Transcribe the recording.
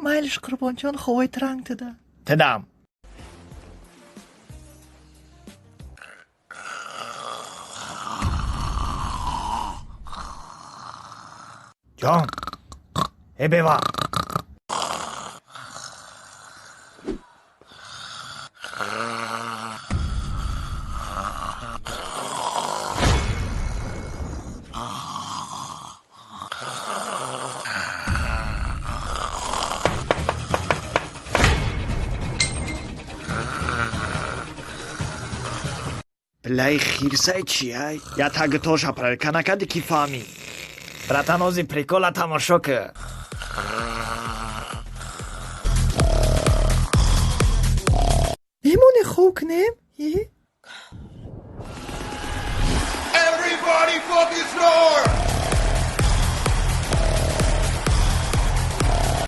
Майлиш, Қурбонҷон, ховои транг туда. Тидам. Ҷон, э бева. Билаи хирсай чияй? Я тагитоша проверка накарди, ки фаҳмӣ? Братан, ози прикола тамошо кӣ. Мемоне, хоб кунем?